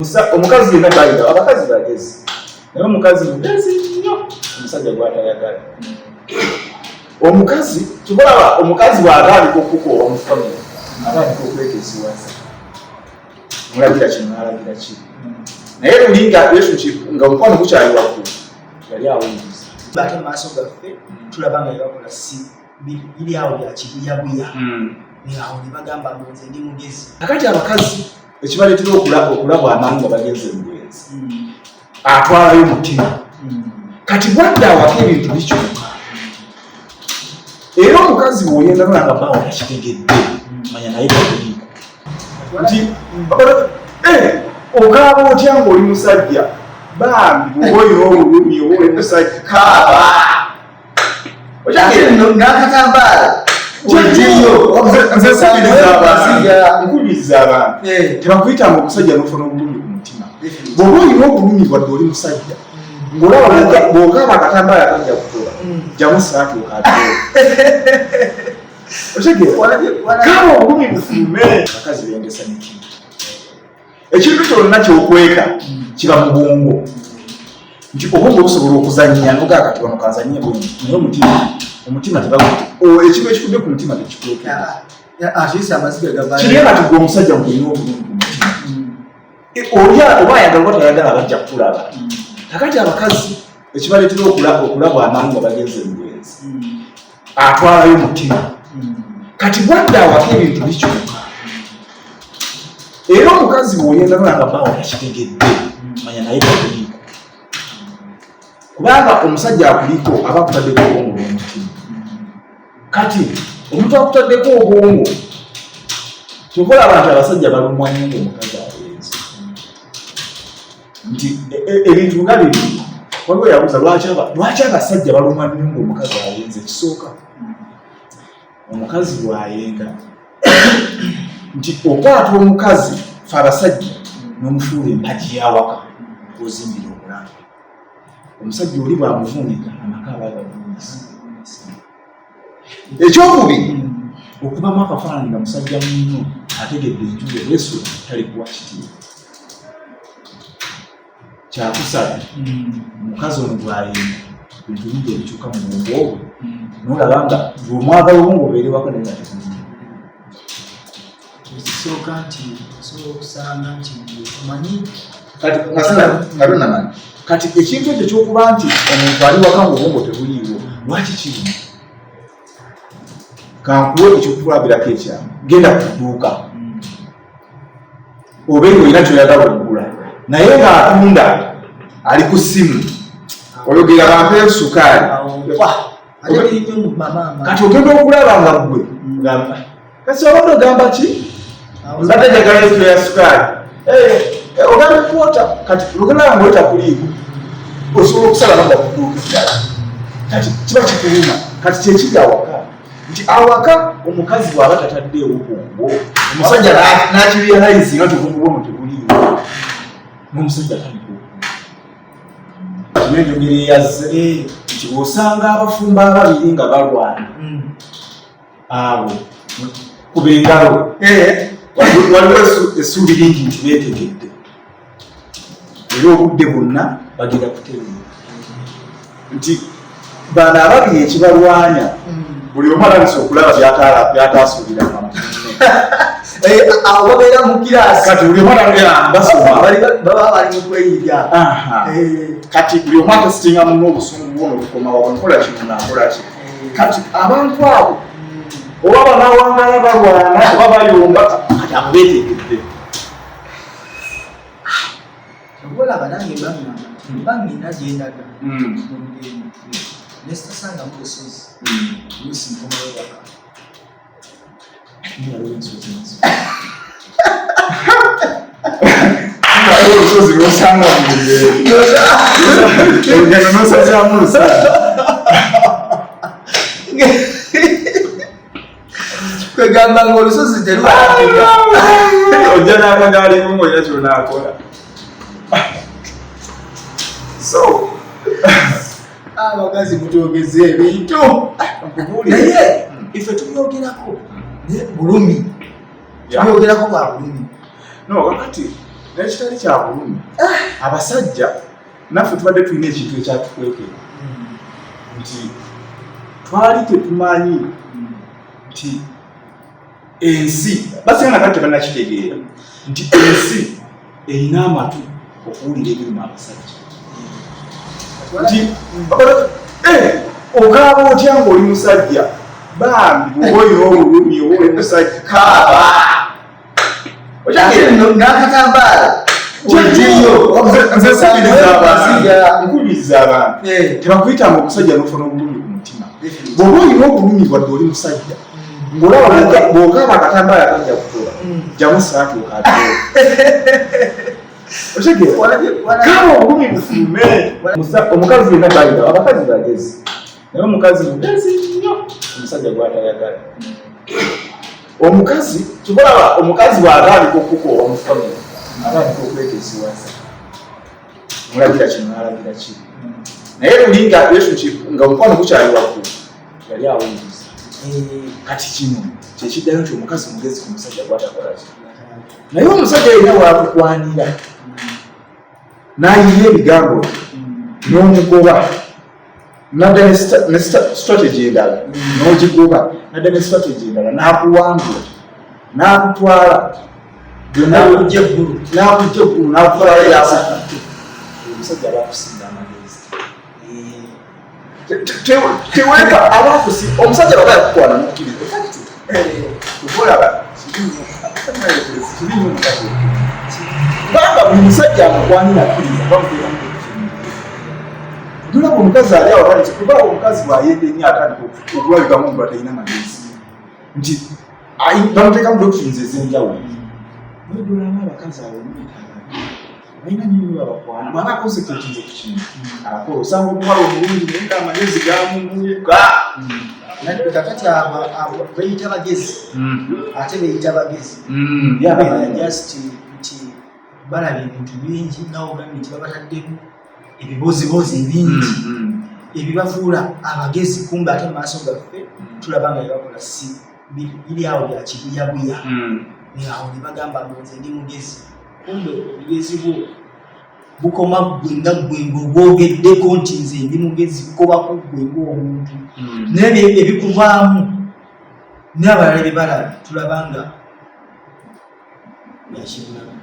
Omukazi yenna bayita abakazi bagezi, naye omukazi mugezi nnyo omusajja gwatayagala. Omukazi kikolaba, omukazi bw'atandika okukoowa mu famire, atandika okweteesiwaza, mulagira kino, nalagira ki, naye luli nga relationship nga omukwano gukyali waggulu, yali awuliriza. Ate mu maaso gaffe tulaba nga byebakola si biri awo bya kibuyabuya, awo ne bagamba mbu nze ndi mugezi. Kakati abakazi ekibaleetera okulabwa amangu nga bagenze mu bwenzi, atwalayo mutima. Kati bwadde awaka ebintu bikyuka, era omukazi bw'oyenda nolanga bbaawo takitegedde, manya naye takuliiko nti okaaba otya ng'oli musajja. Bambi, bw'oba olina obulumi oba oli musajja, kaaba. N'akatambaala. Nze nkubiriza abantu, tebakuyitanga omusajja n'ofuna obulumi ku mutima. Bw'oba olina obulumi, wadde oli musajja, ng'olaba bw'okaaba akatambaala kajja kutoba, jjamu saati okaabire. Otegeera? Kaaba, obulumi bufulume. Abakazi bendesa mitima. Ekintu kyonna kyokweka kiba mu bwongo, nti obwongo busobola okuzannya nogaa kati wano kanzannye bwenti, naye omutima tebaguti. Ekintu ekikudde ku mutima tekikweka. Atiisa amaziga gavayo. Kiri kati gwe omusajja ng'olina obulumi ku mutima, oli oba ayagala oba tayagala, bajja kukulaba. Kakati abakazi ekibaleetera okulabwa amangu nga bagenze mu bwenzi, atwalayo mutima. Kati bwadde awaka ebintu bikyuka, era omukazi bw'oyenda nolanga bbaawo takitegedde, manya naye takuliiko, kubanga omusajja akuliko aba akutaddeko obwongo bw'omutima. Kati omuntu akutaddeko obwongo, kyova olaba nti abasajja balumwa nnyo ng'omukazi ayenze, nti ebintu nga bibiri. Waliwo yabuuza lwaki abasajja balumwa nnyo ng'omukazi ayenze. Ekisooka, omukazi bw'ayenga, nti okwata omukazi, fe abasajja, n'omufuula empagi y'awaka ozimbira obulamu. Omusajja oli bw'amuvuunika, amaka aba agavuunise. Ekyokubiri, okubamu akafaananyi nga musajja munno ategedde enju ye bwesula, talikuwa kitiibwa. Kyakusatu, omukazi ono bw'ayenda, bintu bingi ebikyuka mu bwongo bwe, nolaba nga omwagala obwongo obeere waka naye nga tebuliiwo. Ekisooka nti osobola okusanga nti omanyi Kati nga tonamanyi, kati ekintu ekyo kyokuba nti omuntu ali waka nga obwongo tebuliiwo, lwaki kiruma? Kankuwe ekyokulabirako ekyamu. Genda ku dduuka, obe nga olina kyoyagala okugula, naye ng'atunda ali ku ssimu, oyogera bampeyo sukaali. Ate biri nnyo mu bamaama. Kati ogenda okulaba nga ggwe gamba, kasi obadde ogamba ki? Mbadde njagala ekiro ya sukaali. Eh, ogamba kwota. Kati ogenda nga otakuliiko, osobola okusala nodda ku dduuka eddala. Kati kiba kikuluma. Kati kyekiri awaka, nti awaka omukazi bw'aba tataddeewo bwongo, omusajja n'akirealize nga tobwongo bwono tebuliiwo, n'omusajja atandika okuma enjogera eyazze nti bw'osanga abafumbo ababiri nga balwana, abo kuba engalo, waliwo essuubi lingi nti beetegedde era obudde bwonna bagenda kutereera, nti bano ababiri ekibalwanya, buli omu alabise okulaba byataasuubira. Awo babeera mu kiraasi. Kati buli omu alabira basoma. Baba bali mu kweyiga. Kati buli omu atesitinga muno obusungu bwono bukoma wa, nkola kino, nakola ki. Kati abantu abo oba banawangala balwana oba bayomba, kati abo beetegedde. Olaba nange baŋŋamba mba ngenda gyendaga mu lugendo nesitasangamu lusozi, oluusi nkomayo waka. Waliwo ensozi nazo. Waliwo olusozi lwosanga mu lugendo, olugendo nosaziramu lusozi. Kwegamba nga olusozi terubaatega. Ojja n'akagaalimu ng'olina kyonaakola, so Abakazi mutwogeza ebintu. Nkubuulire. Naye ife tubyogerako naye bulumi, tubyogerako bwa bulumi. No, kakati Naye kitali kya bulumi, abasajja naffe tubadde tulina ekintu ekyatukwekera nti twali tetumanyi nti ensi, basinga nakati tebannakitegeera nti ensi erina amatu okuwulira ebiruma abasajja, nti okaaba otya ng'oli musajja? Bambi, bw'oba olina obulumi, oba oli musajja, kaaba. N'akatambaala. Nze nkubiriza abantu, nkubiriza abantu, tebakuyitanga omusajja n'ofuna obulumi ku mutima. Bw'oba olina obulumi, wadde oli musajja, ng'olaba bw'okaaba akatambaala kajja kutoba, jjamu saati okaabire. Otegeera? Kaaba, obulumi bufulume. Omukazi yenna bayita abakazi bagezi, naye omukazi mugezi nnyo omusajja gw'atayagala. Omukazi kibalaba, omukazi bw'atandika okukoowa mu family, atandika okweteesiwaza, mulagira kino, n'alagira kiri. Naye luli nga relationship, nga omukwano gukyali waggulu, yali awuliriza. Kati kino kyekiddayo nti omukazi mugezi ku musajja gwatakola ki. Naye omusajja yenna bwakukwanira n'ayiya ebigambo bye n'omugoba, nadda ne strategy endala, n'ogigoba, nadda ne strategy endala, n'akuwangula, n'akutwala. N'akujja eggulu. N'akujja eggulu, n'akutwala yakutte. Omusajja aba akusinga amagezi. Teweeka aba akusi omusajja baba yakukwana mukkiriza. Olaba, kibi nnyo omukazi, kubanga buli musajja amukwanira akkiriza, bamuteekamu. Tulaba omukazi ali awo atandise, kuba omukazi bw'ayenda ennyo atandika okulabikamu omuntu atalina magezi, nti bamuteekamu doctrines ez'enjawulo. Naye dolaba abakazi abo muyita ababi, balina nnyo babakwana. Bw'aba concentratinze ku kintu akola, osanga omuwala omulungi naye nga amagezi gamubuuka. Kakati abo beyita bagezi, ate beyita bagezi babeera just nti balaba ebintu bingi, nawe ogambye nti babataddemu ebibozibozi ebingi ebibafuula abagezi, kumbe ate mu maaso gaffe tulaba nga byebakola si biri awo bya kibuyabuya. Awo ne bagamba mbu nze ndi mugezi, kumbe obugezi bwo bukoma ggwe nga ggwe ng'obwogeddeko nti nze ndi mugezi, bukoma ku ggwe ng'omuntu, naye ebikuvaamu n'abalala bye balaba tulaba nga byakibulamu.